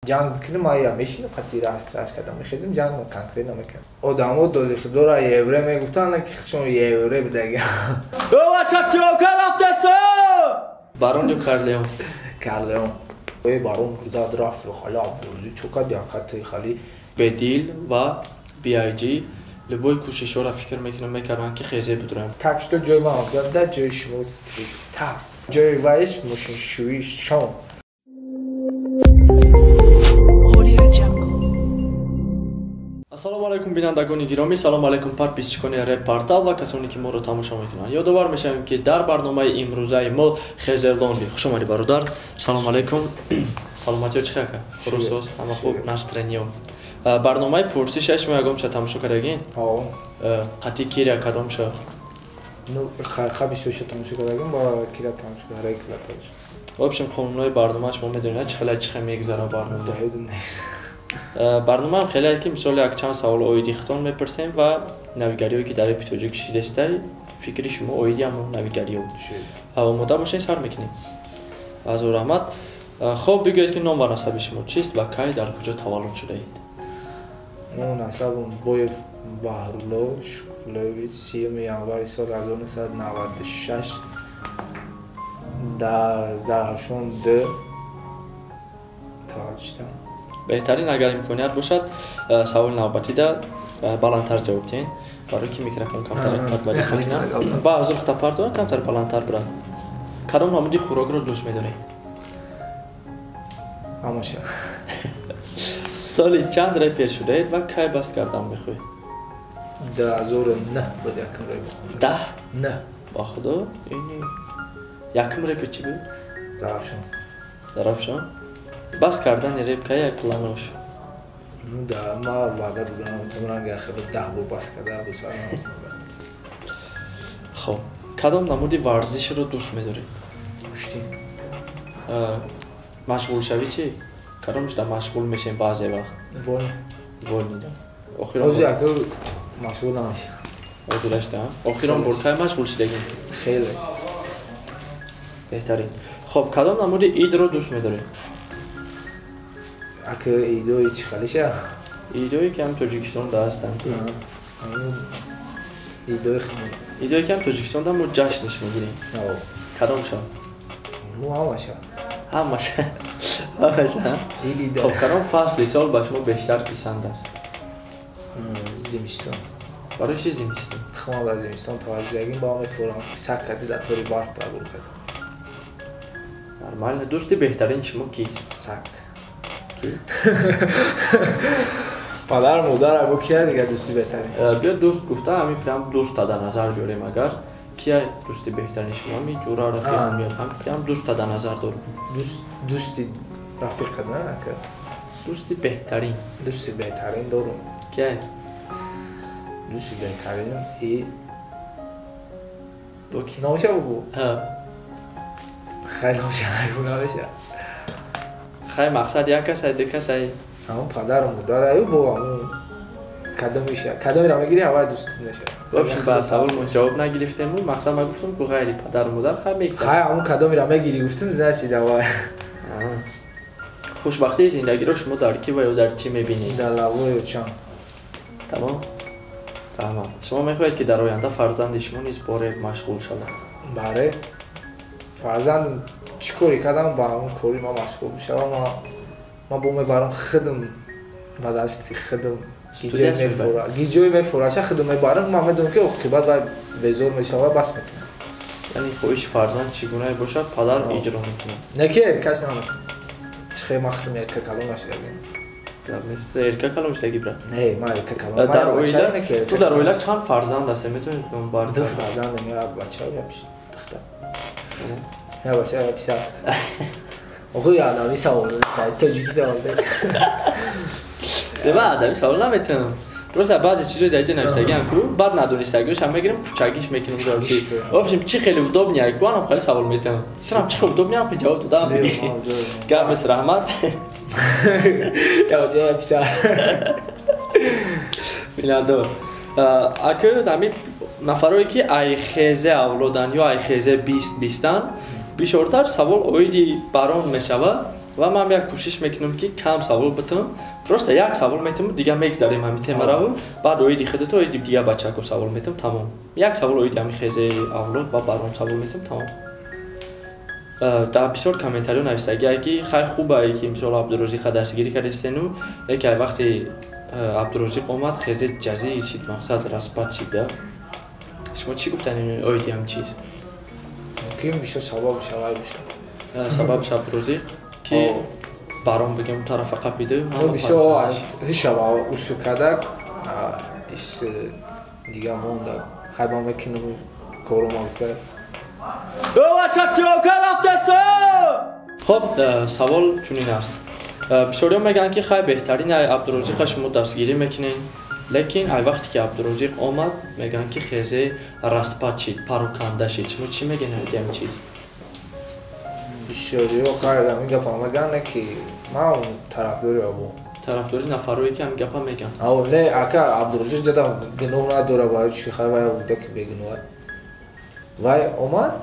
Ҷанг бикунем, ма я мешинам, қати рафташ кардам, мехезем, ҷанг конкретно мекунем. Одамо доди худора евре мегуфтанд, ки худшон евре будага. О, бача, съёмка рафтаст! Барон ё Карлеон? Карлеон. Ой, барон зад рафт, хала бозӣ чо кард, як хати хали. Бедил ва BIG любой кӯшишҳоро фикр мекунам мекардам ки хезе бидурам. Так что ҷои ман обдада, ҷои шумо стресс тас. Ҷои вайш мошиншӯӣ шом. Ассалому алайкум бинандагони гиромӣ, салому алайкум подписчикони Реп Портал ва касоне ки моро тамошо мекунанд. Ёдовар мешавем ки дар барномаи имрӯзаи мо Хезе Лонли. Хуш омадӣ бародар. Салому алайкум. Саломатиё чӣ хака? Хурусоз, ҳама хуб, настроениё. Барномаи пурсиша шумо ягонча тамошо кардагин? Ҳо. Қатъи киря кадомша? Ну, қа бисёрша тамошо кардагин, ба киря тамошо кардагин, регуляр тамошо. В общем, қонунҳои барнома шумо медонед, чӣ хеле чӣ хел мегзара барнома? Барномаам хеле ки мисол якчанд савол оиди хитон мепурсем ва навигариҳое ки дар репи тоҷик шидестай, фикри шумо оиди ҳамон навигариҳо. Омода бошед, сар мекунем. Азор раҳмат. Хоб, бигӯед ки ном ва насаби шумо чист ва кай дар куҷо таваллуд шудаед? Ном насабам Боев Баҳрулло Шукруллоевич, 3 январи соли 1996 дар Зарафшон 2 таваллуд шудам. Беҳтарин, агар имконият бошад, саволи навбатида баландтар ҷавоб диҳед, барои ки микрофон камтар падбадӣ мекунад. Ба аз рухта партова камтар баландтар бирад. Кадом намуди хӯрокро дӯст медоред? Ҳамаша. Соли чанд репер шудаед ва кай баст кардан мехоҳед? 2009 буд якум реп мехондам. Даҳ? Не. Ба худо, ини якум репер чӣ буд? Зарафшон. Зарафшон? Баст кардани реп кай як планош? Ну да, ма ваъда додам, то ранг хеле 10 бор баст карда, ду сар. Хоб, кадом намуди варзишро дӯст медоред? Куштӣ. Машғулшавӣ чӣ? Кадомшда машғул мешем баъзе вақт? Вольни. Вольни, да. Ҳозир яко машғул намешам. Ҳозирашда? Охирон бор кай машғул шудагин? Хеле. Беҳтарин. Хоб, кадом намуди идро дӯст медоред? Ака идои чӣ халиша? Идое ки ҳам Тоҷикистонда ҳастанд. Идои худмон. Идое ки ҳам Тоҷикистонда мо ҷашнш мегирем. Кадомша? Ну, ҳамаша. Ҳамаша. Ҳамаша. Хоб, кадом фасли сол ба шумо бештар писанд аст? Зимистон. Барои чи зимистон? Худмон дар зимистон таваллуд шудагим, ба мефурам. Сак кади дар тори барф прогул кардам. Нормально. Дӯсти беҳтарини шумо кист? Сак. Ки? Падар, модар, або кия дигар дӯсти беҳтарин? Биё дӯст гуфта, ҳамин прям дӯста дар назар биёрем агар. Кия дӯсти беҳтарини шумо? Ҳамин ҷура рафиқ меёд, ҳам прям дӯста дар назар дорем. Дӯсти рафиқа, на, ака? Дӯсти беҳтарин. Дӯсти беҳтарин дорум. Кия? Дӯсти беҳтаринам и Бо ки? Номша бугу? Ҳа. Хай, номша нагу, намеша. Хай, мақсад як касай, ду касай? Ҳамон падару модараю бо ҳамон кадомиша, кадомиро мегирӣ, аввал дӯст мешавад. В общем, ба савол мо ҷавоб нагирифтему, мақсад ма гуфтум ку ғайри падару модар хай мегзарад. Хай, ҳамон кадомиро мегирӣ гуфтум, значит давай. Хушбахтии зиндагиро шумо дар ки ва ё дар чӣ мебинед? Дар лавлои очам. Тамом? Тамом. Шумо мехоҳед ки дар оянда фарзанди шумо низ бо реп машғул шавад? Бале. Фарзандам чӣ коре кардам, ба ҳамон кори ман машғул мешавам. Ман бо мебарам худам ба дасти худам гиҷое мефураша худам мебарам. Ман медонам ки оқибат вай безор мешавад, бас мекунам. Яъне хоҳиши фарзанд чӣ гунае бошад, падар иҷро мекунад. Не ки касе намекунад. Чӣ хел ман худам эрка калон нашудагим. Эрка калон шудаги, брат? Не, ман эрка калон. Дар оила ту дар оила чанд фарзанд ҳастед? Метавонед номбар Ду фарзандам, як бача, як духтар. Я бача, я писар. Охо, я адаби савол додӣ, тоҷикӣ савол додӣ. Не, ман адаби савол наметавонам. Просто баъзе чизои дар инҷа нависагиам ку, баъд надонистагиашам мегирам, кучагиш мекунам дар чи. В общем, чӣ хеле удобный ку, анам хеле савол метавонам. Чунам чӣ хеле удобный ам, ҷавоб додам. Гап нест, раҳмат. Я бача, я писар. Бинандо. Ака, ҳамин нафарое ки айхезе авлодан ё айхезе бист бистан, бисёртар савол оиди барон мешавад. Ва ман як кӯшиш мекунам, ки кам савол битам, просто як савол метам, дига мегзарем ҳамин темараву, баъд оиди худато, оиди дига бачако савол метам, тамом. Як савол оиди ҳамин хезаи авлод ва баром савол метам, тамом. Дар бисёр комментариҳо нависагиае, ки хай, хубае, ки мисол Абдурозиқа дастгирӣ кардастену, леки ай вақте Абдурозиқ омад, хезе ҷазир шид, мақсад распад шид да. Шумо чӣ гуфтани оиди ҳамин чиз? Мумкин бисёр сабаб шавай бошад. Сабабш Абдурозиқ, ки баром бигем, тарафа қапиду? Бисёр ҳишава усу кардак, ис дига монда, хай, ман мекунам кору, ма гуфта. Хоб, савол чунин аст. Бисёриҳо мегӯянд, ки хай, беҳтарин ай Абдурозиқа шумо дастгирӣ мекунед, лекин ай вақте ки Абдурозиқ омад, мегӯянд, ки хезе распад шид, пароканда шид. Шумо чӣ мегӯед оиди ҳамин чиз? Бисёриҳо хай ҳамин гапа мегӯянд, ки ман тарафдори абу. Тарафдори нафарое, ки ҳамин гапа мегӯянд? Не, ака, Абдурозиқ ҷадам гуноҳ надора, барои чи ки хай, вай буда, ки бегуноҳ вай омад.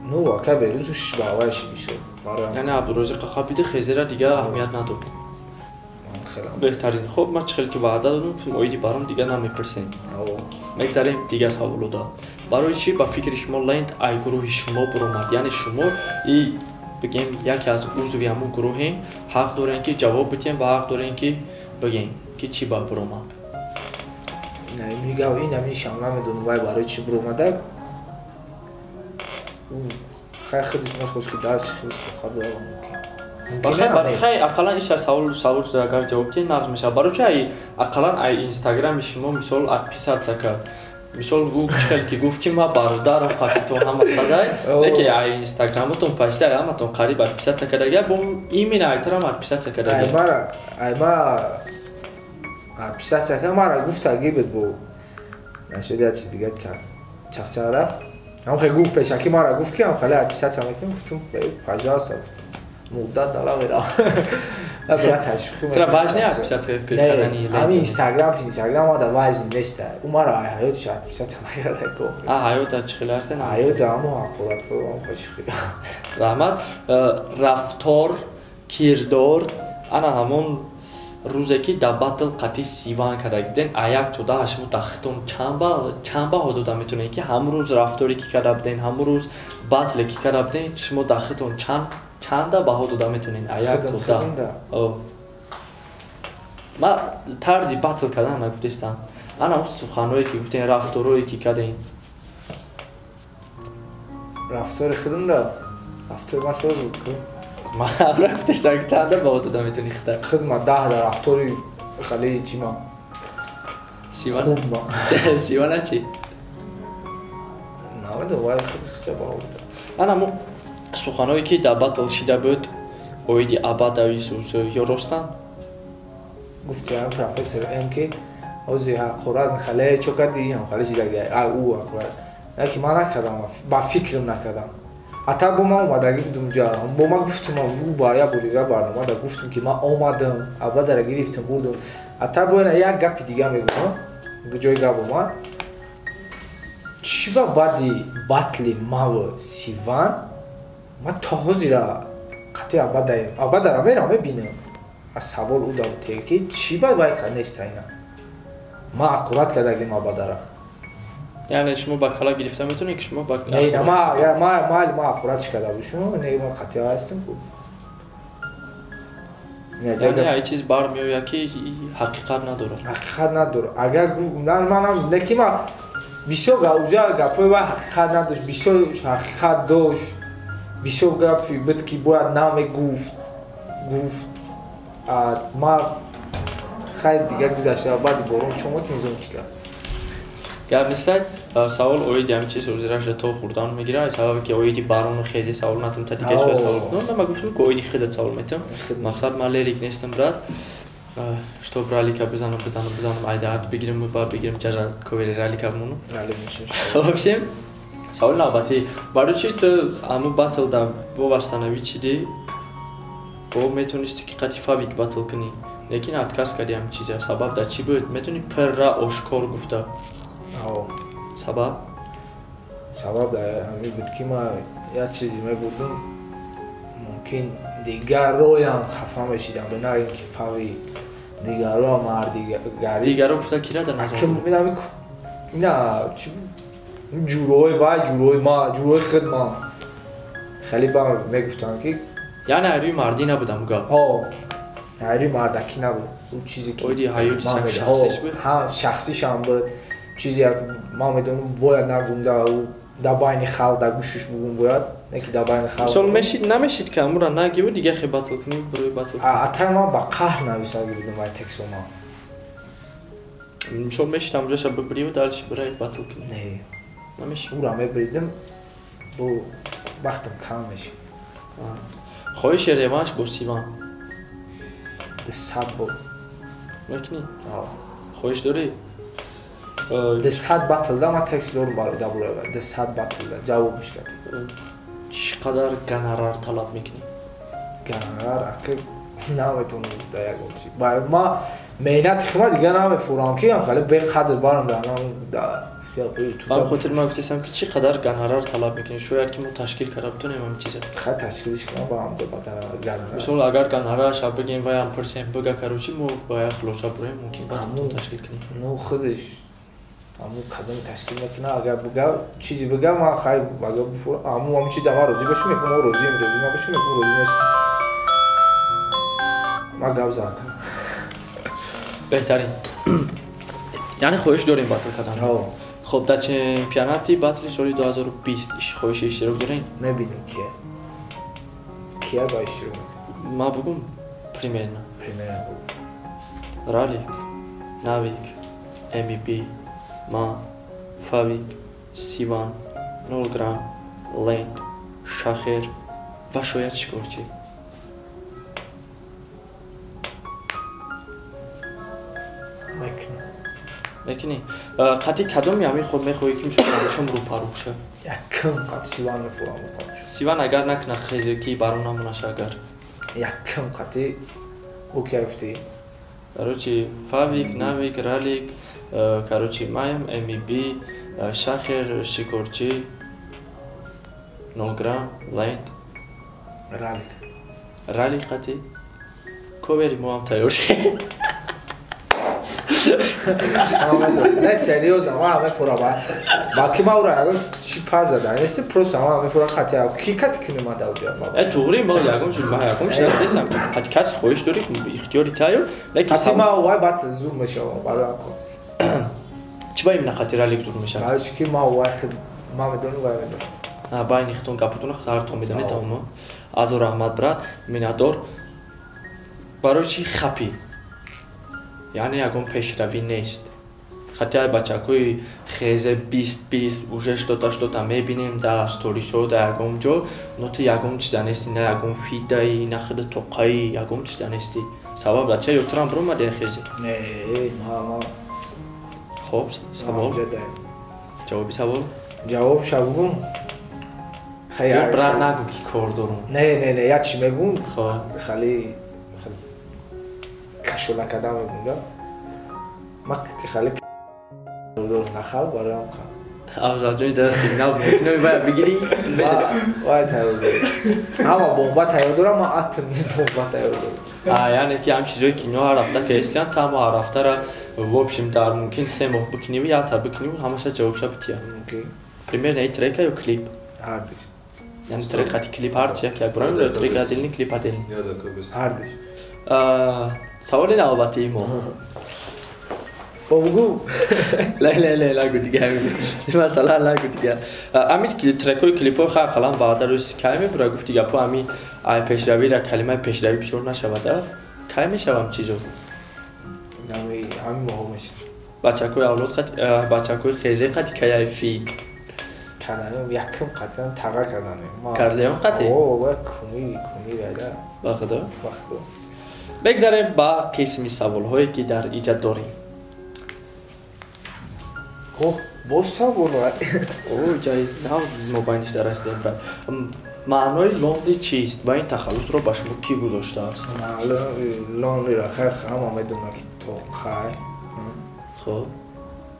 Ну, ака, берӯзш ба вай ши бисёр. Яъне Абдурозиқа қапиди, хезера дига аҳамият надод. Беҳтарин. Хоб, ман чӣ хеле ки ваъда додам, оиди баром дига намепурсем, мегзарем дига саволода. Барои чӣ ба фикри шумо Ленд ай гурӯҳи шумо буромад? Яъне шумо и бигем, яке аз узви ҳамун гурӯҳем, ҳақ дорем, ки ҷавоб бидиҳем, ва ҳақ дорем, ки бигем, ки чӣ ба буромад. Ин ҳамишам намедонам, вай барои чӣ буромада. Хай, худиш мехост, ки дарси худиш қабул мумкин. Хай, ақаллан иша савол шуда, агар ҷавоб диҳед, нағз мешавад. Барои чи ай ақаллан ай инстаграми шумо, мисол, отписаться кард? Мисол, ӯ чӣ хел ки гуфт, ки ман бародарам қатитон ҳама садай, лекин ай инстаграмотон почти ай ҳаматон қариб отписаться кардагия, бо именно айтарам отписаться кардагия. Ай ма отписаться кард, мара гуфтаги буд, бо нашуд, я чи дига чақчақ рафт. Ҳам хел гуфт, пешакӣ мара гуфт, ки ҳам хеле отписаться мекунем. Гуфтум, пожалуйста, гуфтум, муддат дала мерам. Тра важно отписаться кардани? Ҳамин инстаграм ада важно нест. Ӯ мара ай ҳаётш отписаться накарда. А ҳаёта чӣ хеле ҳастен? Ҳаёта ҳамо ҳақорат. Раҳмат. Рафтор, кирдор, ана ҳамон рӯзе, ки дар батл қатъи Сиван карда буден, а 1 то 10 шумо дахтон чанд баҳо дода метавонед, ки ҳамон рӯз рафторе, ки карда буден, ҳамон рӯз батле, ки карда буден, шумо дахтон чанда баҳо дода метавонед, а 1 то 10? Ман тарзи батл кардан нагуфтестам, ана он суханҳое, ки гуфтен, рафторое, ки кардем. Рафтори худумда, рафтори ман соз буд ку. Ман гуфтестам, ки чанда баҳо дода метавонӣ худа. Худма 10 дар рафтори хеле чима. Сиван? Хубма. Сивана чӣ? Намедонам, вай худиш хича баҳо буда. Ана мо суханҳое, ки дар батл шида буд, оиди абадави сусу, ё ростанд? Гуфти ам профессор м, ки ҳозир ҳақорат хеле чо кардӣ, ҳам хеле шидаги, а ӯ ҳақорат яки ман накардам, ба фикрам накардам. Ҳатта бо ман омадагӣ будум ҷа, бо ман гуфтум, ӯ ба як бор дига барномада гуфтум, ки ман омадам, абадара гирифтам, бурдум. Ҳатта бо як гапи дига мегӯям, ҷои гап омад, чӣ ба баъди батли маву Сиван ман то ҳозира қатъи абадаем, абадара мерам мебинам. Аз савол ӯ дабутие, ки чӣ ба вай неста, ина ман ҳақорат кардагим абадара. Яъне шумо ба кала гирифта метавонед, ки шумо ба Не, ма ҳақоратш карда бошум, не, ма қатъи ҳастам ку. Яъне ай чиз бармеояд, ки ҳақиқат надорад? Ҳақиқат надорад. Агар манам не, ки ма бисёр уҷа гапҳои вай ҳақиқат надошт, бисёр ҳақиқат дошт, бисёр гапи буд, ки бояд намегуфт, гуфт. Ма хайр, дига гузашта, баъди борон чомо ки низом чӣ кард. Гап нестай. Савол оиди ҳамин чиз ҳозираша то хурдан мегирад, сабабе ки оиди барону хези савол натам, та дига шуя савол кунам. Ма гуфтам, ки оиди худат савол метам. Мақсад, ман лерик нестам, брат, чтоб ралика бизанам, бизанам, бизанам, айда бигирам, ба бигирам, ҷара ковери ралика бимонам. В общем, саволи навбатӣ: барои чи ту ҳамун батлда бо вастанавӣ чидӣ, бо метавонисти, ки қатъи Фавик батл кунӣ, лекин отказ кардӣ ҳамин чиза? Сабаб дар чӣ буд? Метавонӣ пирра ошкор гуфта сабаб? Сабаб дар ҳамин буд, ки ман як чизе мебурдум, мумкин. Дигароям хафа мешидам, на ин ки Фавик. Дигаро мардигари. Дигаро гуфта кира дар назар? Ина чӣ ҷурои вай, ҷурои ма, ҷурои худ ма. Хеле ба мегуфтанд ки яъне айрӯи мардӣ набудам гап. Ҳо, айрӯи мардакӣ набуд. Ӯ чизе ки оиди ҳаёти шахсиш буд. Ҳа, шахсишам буд. Чизе ман медонам бояд нагум да ӯ да байни халқ да гӯшиш бугум бояд, не ки да байни халқ. Мисол мешид намешид ки амура нагиву дига хе батл кунӣ, барои батл. Атай ман ба қаҳр нависаги будам вай тексто ман. Мисол мешид амуҷаша бибриву дальше барои батл кунӣ. Не. Намешид. Ура мебридим, бо вақтам кам мешид. Хоҳиши реванш бо Сиван? 200 бор. Мекунӣ? Хоҳиш дорӣ? 200 батл да ман текст дорум барои дабураи вай. 200 батл да ҷавобш кардем. Чӣ қадар гонорар талаб мекунӣ? Гонорар ака наметонам да ягон чи. Ма меҳнати хидмат дига намефурам ки хеле беқадр барам да. Ба хотир ман гуфтесам ки чӣ қадар гонорар талаб мекунӣ, шояд ки мо ташкил карда битонем ҳамин чиза. Хай ташкилиш кунам ба ҳамҷо ба гонорар. Мисол агар гонорар шаб бигем ваям пурсем бага короче мо ба як хулоса бурем, мумкин баъд ташкил кунем. Ну худиш аму кадом ташкил мекунад, агар буга чизе буга ман хай агар буфурам аму ҳамин чиз ма розӣ бошам, мегӯям мо розием, розӣ набошам мегӯям розӣ нестам. Ман гап задам. Беҳтарин. Яъне хоҳиш дорем батл кардан? Ҳо. Хоб, дар чемпионати батли соли 2020 хоҳиши иштирок дорем? Мебинем кия. Кия ба иштирок мекунад? Ман бугум примерно. Примерно бугум. Ралик, Навик, МБ, Ма, Фавик, Сиван, Нолграм, Ленд, Шахер ва шояд Шикорчӣ. Мекунам. Мекунӣ? Қати кадоми ҳамин хоб мехоҳӣ ки мисол ҳамешам рӯпарӯ шавад? Якум қат Сиван мефурам рӯпарӯ шавад. Сиван агар накунад хезе ки барон намонаша агар? Якум қати ӯ ки гуфтӣ? Короче, Фавик, Навик, Ралик, короче, Маем, МБ, Шахер, Шикорчӣ, Нолграм, Ленд. Ралик. Ралик қати? Ковери мо ҳам тайёр шед. Не, серьёзно, ман мефурам. Балки ман ура ягон чи паз зада. Неси просто ман мефурам қати ки кати кунем ман дар уҷа. Э, туғри ман ягон чи ман ягон чи надестам. Қати каси хоҳиш дорӣ, ихтиёри тайёр, лекин қати ман вай батл зур мешавам барои ҳам. Чӣ ба именно қати Ралик зур мешавад? Барои чи ки ман вай худ ман медонам вай медонам. Байни худтон гапатон ҳартон медонед тамом. Азор раҳмат брат, миннатдор. Барои чи хапӣ? Яъне ягон пешравӣ нест. Хати бачакҳои хезе 20-20 уже что-то что-то мебинем дар сторисҳо дар ягон ҷо, но ту ягон чиза нестӣ, на ягон фидаи, на худи тоқаи, ягон чиза нестӣ. Сабаб дар ча ё турам биромади хезе? Не, ма Хоб, савол. Ҷавоби савол? Ҷавоб ша бугум. Ё брат нагу ки кор дорум. Не, не, не, я чӣ мегум? Хоб. Хали кашола кардан мегум да. Ма хали нахал бароям қа. Афзалҷони дар сигнал мекунӣ вай бигирӣ. Вай тайёр дорам. Ҳама бомба тайёр дорам, ман атомни бомба тайёр дорам. Яъне ки ҳам чизое ки ино ҳар ҳафта ки ҳастиянд, тамо ҳар ҳафтара в общем дар мумкин 3 моҳ бикуниву якта бикуниву ҳамаша ҷавобша бития. Мумкин. Примерно и трека ё клип? Ҳардуш. Яъне трек қати клип ҳарчи як як бурам ё трек отдельный, клип отдельный? Ҳардуш. Саволи навбатии мо. Бо бугу. Ле, ле, ле, лагу дига. Масалан лагу дига. Ами трекҳои клипҳои хай қалам баъда рӯзи кай мебура гуфти гапо ами ай пешравиро калимаи пешравӣ бисёр нашавада. Кай мешавам чизо? Ами ҳамин моҳо мешавад. Бачакҳои авлод қати, бачакҳои хезе қати каяй фид. Карданем, якум қатиам таға карданем. Карлеон қати? О, ва куни, куни вайда. Ба худо? Ба худо. Бигзарем ба қисми саволҳое ки дар иҷа дорем. О, боз савол. О, ҷай нав мобайниш дар расидем брат. Маънои лонди чист ва ин тахаллусро ба шумо кӣ гузоштааст? Маънои лондиро хай ҳама медонад ки тоқай. Хоб.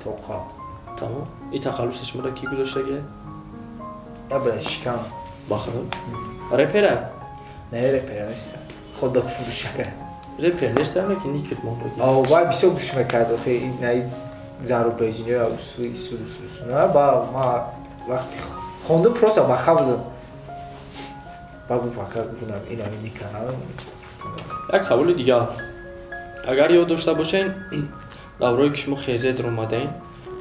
Тоқа. Тамом. Ин тахаллуси шуморо кӣ гузоштагия? Я бира шикам. Ба худо? Репера? Не репер нест. Хот-дог фурӯшака. Репер нест, ки никит мондаги. А вай бисёр гӯш мекард, охи ина зарубежиё усуи су ба ма вақти хондум просто баха будам. Ба гуфт ака гуфтам ина никана. Як саволи дигар. Агар ёд дошта бошен, даврое ки шумо хезед омадаен,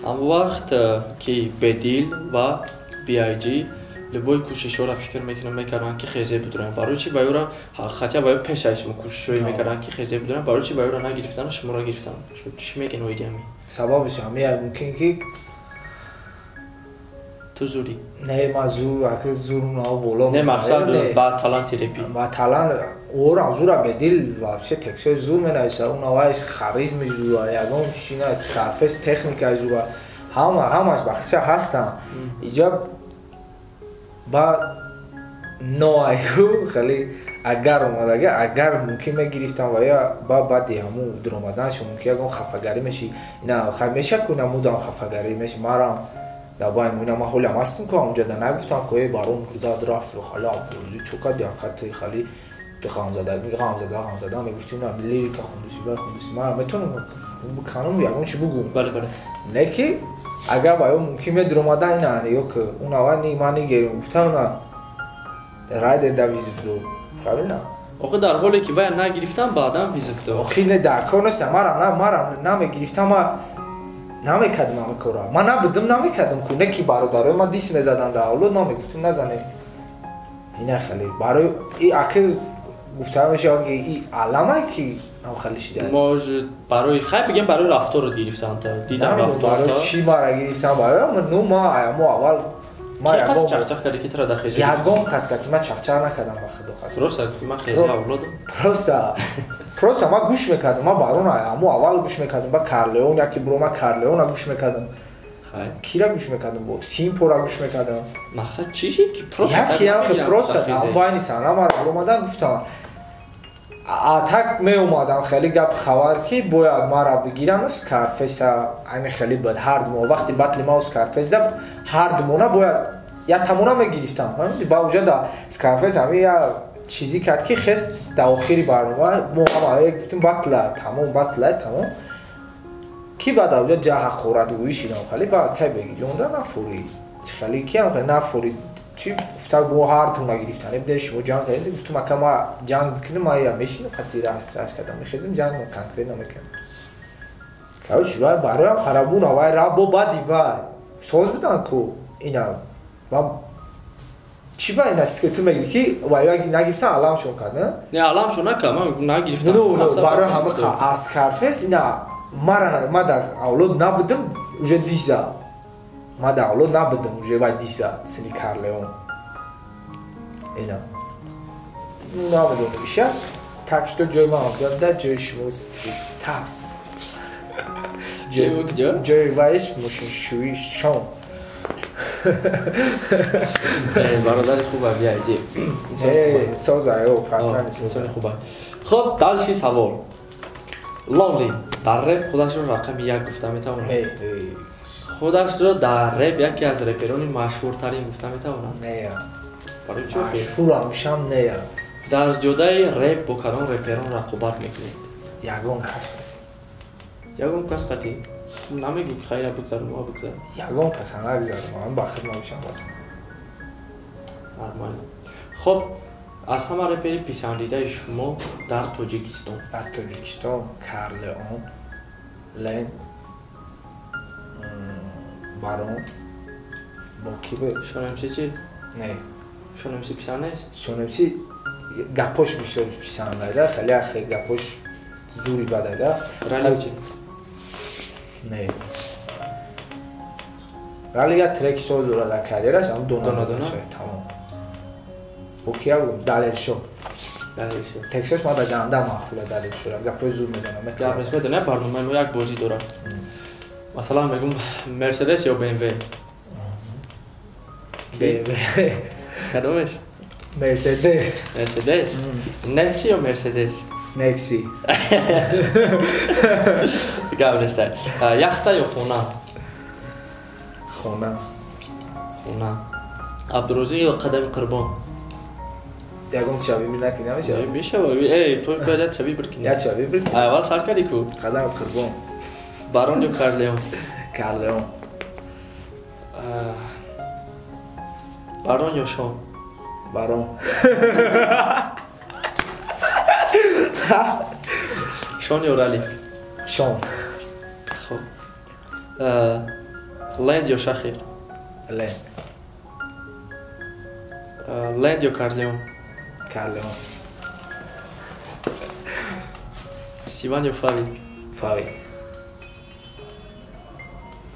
ҳамон вақт ки Бедил ва BIG любой кӯшишҳоро фикр мекарданд ки хезе бидуранд. Барои чи ба ёра хотя ба ё пеш аз шумо кӯшишҳое мекарданд ки хезе бидуранд, барои чи ба ёра нагирифтану шуморо гирифтанд? Чӣ мегӯен оиди ҳамин? Сабабаш ҳамин мумкин ки ту зурӣ. Не, ма зур, ака зур на боло. Не, мақсад ба таланти репи. Ба талант орам зура Бедил вообще текстҳои зур менависа, он авайш харизми зура, ягон чина Скарфес техникаи зура. Ҳамаш бахча ҳастанд. Иҷа ба ноаю хеле агар омадага, агар мумкин мегирифтам ва я ба баъди ҳамун дуромаданаш мумкин ягон хафагарӣ меши. Ина хай меша ку намудам хафагарӣ меши марам дар байни ина ман ҳолам ҳастам ку онҷа да нагуфтам ку эй барон зад рафт хала чо кардӣ хати хали ғамзада мегуфти ина лирика хондуси вай хондуси ман метавонам биканам ягон чи бугум. Бале, бале. Не ки агар ба ё мумкин медуромада ина ё ки он аввал ни ман нигерим гуфта она райдер да вызов дод. Правильно? Охи дар ҳоле ки вай нагирифтам баъдан вызов дод. Охи не дар кор нест, мара намегирифтам, ма намекардам ҳамин корро. Ман набудам намекардам ку не ки бародарои ман дис мезаданд дар авлод, ман мегуфтам назанед. Ина хеле барои и аки гуфта мешавад ки и аламае ки ҳам хеле шида. Может барои хай бигем барои рафторро гирифтан та дидам рафтор. Барои чӣ мара гирифтан? Барои ну ма мо аввал ма ягон чақчақ карди ки тура дар хеза ягон кас ки ман чақчақ накардам ба худо қасам. Просто гуфти ман хеза авлодам. Просто ман гӯш мекардам, ман барон ҳамо аввал гӯш мекардам, ба Карлеон яке буро ман Карлеона гӯш мекардам. Хай. Кира гӯш мекардам, бо Симпора гӯш мекардам. Мақсад чӣ шид ки просто яке ҳам просто байни сана мара омадан гуфтам. А так меомадам хеле гап хабар ки бояд мара бигирам Скарфеса, ами хеле бад ҳар ду вақти батли ма Скарфес да ҳар ду мона бояд я тамона мегирифтам. Фаҳмидӣ? Ба уҷа да Скарфес ами я чизи кард ки хес дар охири барнома мо ҳама гуфтем батла тамом, батла тамом. Ки баъд уҷа ҷа ҳақоратгӯӣ шидам хеле ба кай беги ҷонда нафурӣ. Чи хеле ки ҳам хеле нафурӣ. Чи гуфта бо ҳар ту нагирифтан. Ебде шумо ҷанг кардед, гуфтум ака ма ҷанг бикунем, ма я мешинам қати рафт кардам, мехезем ҷанг конкретно мекунем. Короче, вай бароям харабуна, вай ра бо баъди вай соз будан ку ина ман чӣ ба ин аст ки ту мегӯӣ ки вай нагирифтан аламшон кард, не? Не, аламшон накард, ман нагирифтам. Ну, барои ҳама аз Скарфес ина мара ма дар авлод набудам, уже диза. Ма дар авлод набудам, уже вай диза, сини Карлеон. Ина. Намедонам иша. Так что ҷои ман да ҷои шумо стресс тас. Ҷои куҷо? Ҷои вайш мошиншӯӣ шом. Бародари хуба биаҷи. Соза, ё, пацани инсони хуба. Хуб, дальше савол. Лонли дар реп худашро рақами як гуфта метавонад? Худашро дар реп яке аз реперони машҳуртарин гуфта метавонад? Не. Барои чӣ? Машҳурам шам не. Дар ҷодаи реп бо кадом реперон рақобат мекунед? Ягон кас қатӣ. Ягон кас қатӣ? Намегӯ ки хайра бигзарам, ва бигзарам. Ягон кас нагзарам, ман ба худ набошам бас. Нормально. Хуб, аз ҳама репери писандидаи шумо дар Тоҷикистон? Дар Тоҷикистон Карлеон, Лен, Барон, бо ки буд? Шонамси чи? Не. Шонамси писанд нест? Шонамси гапош бисёр писанд, хеле ахе гапош зури бадайда. Рали чи? Не. Рали я трек соз дорад дар карьераш, ам дона дона тамом. Бо кия буд? Далершо. Далершо. Тексташ ма да ганда маъқула Далершо. Гапои зур мезанам. Гап нест, медонӣ барномаи мо як бозӣ дорад. Масалан мегӯм Мерседес ё BMW? BMW. Кадомеш? Мерседес. Мерседес? Некси ё Мерседес? Некси. Гап нест. Яхта ё хона? Хона. Хона. Абдурозиқ ё Қадами Қурбон? Ягон чави накунӣ намешава? Мешава. Эй, ту бояд як чави бир кунӣ. Як чави бир кунӣ. Аввал сар кардӣ ку? Қадам қурбон. Барон ё Карлеон? Карлеон. Барон ё Шон? Барон. Шон ё Ралик? Шон. Хоб. Ленд ё Шахир? Ленд. Ленд ё Карлеон? Карлеон. Сиван ё Фавик? Фавик.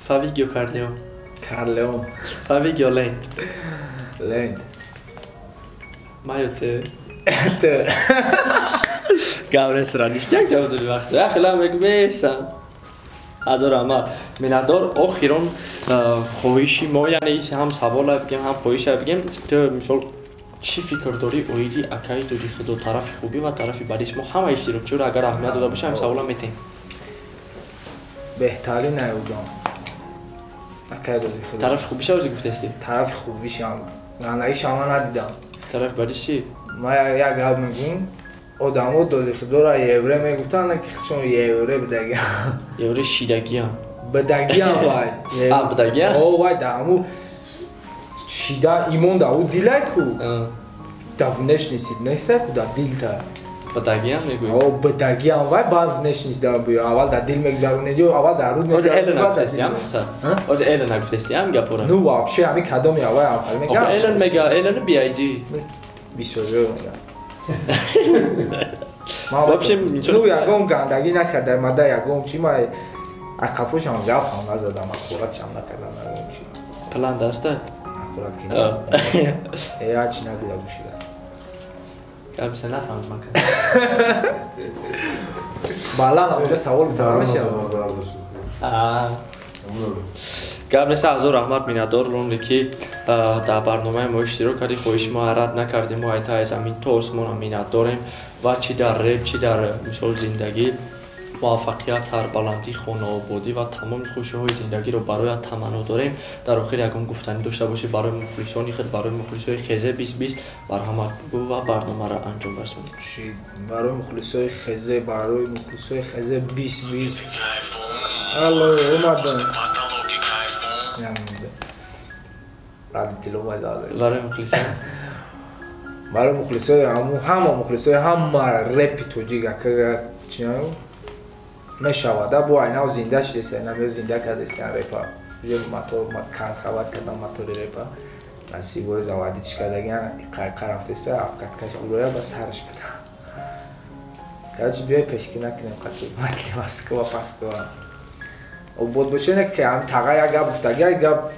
Фавик ё Карлеон? Карлеон. Фавик ё Ленд? Ленд. Ма ё те? Те. Гаврес ништяк ҷавоб додӣ вақт. Я хела мегӯ ҳазор раҳмат. Миннатдор. Охирон хоҳиши мо, яъне ҳеҷ ҳам савола бигем, ҳам хоҳиша бигем, ту мисол чӣ фикр дорӣ оиди акаи доди худо, тарафи хубӣ ва тарафи бадиш? Мо ҳама иштирокчиро агар аҳамият дода бошем, савола метем. Беҳтарин айудам. Акаи доди худо. Тарафи хубиша ози гуфтести? Тарафи хубишам. Гандагишам ман надидам. Тарафи бадиш чӣ? Ман як гап мегӯм. Одамо доди худоро евре мегуфтанд, ки чун евре бидагиам. Евре шидагиам. Бидагиам вай. А, бидагиам? О, вай да ҳаму шида имон да ӯ дилай ку. Да внешности неста ку да дилта. Бидагиам мегӯӣ? О, бидагиам вай, баъд внешность да буё. Аввал да дил мегзаронед ё аввал да руд мегзаронед. Ози Элен нагуфтести ам? Ози Элен нагуфтести ам гапора? Ну, вообще ҳами кадоми аввал ам мегам. Охе Элен мега, Элен BIG. Бисёриё мегам. Ну, ягон гандагӣ накарда, мада ягон чи ма ақафошам гап ҳам назадам, аққуратшам накардам ягон чи. План даста? Аққурат ки. Я чи нагӯя гӯшида. Гапса нафаҳмид ман кардам. Балан онҷа савол намешавад. Гап нест, ҳазор раҳмат, миннатдор лонде ки дар барномаи мо иштирок кардӣ, хоҳиши мо рад накардем, мо айта замин то осмона миннатдорем ва чӣ дар реп, чӣ дар мисол зиндагӣ муваффақият, сарбаландӣ, хонаободӣ ва тамоми хушиҳои зиндагиро бароят таманно дорем. Дар охир ягон гуфтанӣ дошта бошӣ барои мухлисони худ, барои мухлисои Хезе 2020, марҳамат гӯ ва барномаро анҷом расонед. Барои мухлисои Хезе, барои мухлисои Хезе 2020. Алло, омадам. Барои мухлисон? Барои мухлисои ҳама мухлисои ҳама репи тоҷик чинаю мешавад. Бо айнав зинда шудеса, айнав зинда кардеса репа. Уже мотор кансават кардам мотори репа. Насибои заводич кардагиан қайқа рафтеса, афкаткаш уроя ба сараш буда. Короче, биёй пешкӣ накунем қатъи батли Москва, Пасква. Обод бошед, ки ҳам таға як гап гуфтаги, як гап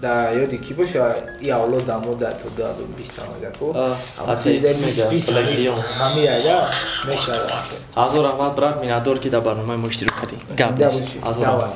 да ёди ки боша, и авлод дамо да то 2020 амагаку. Ҳами ага мешавад. Ҳазор раҳмат, брат, миннатдор ки дар барномаи мо иштирок кардӣ. Гап нест. Ҳазор раҳмат.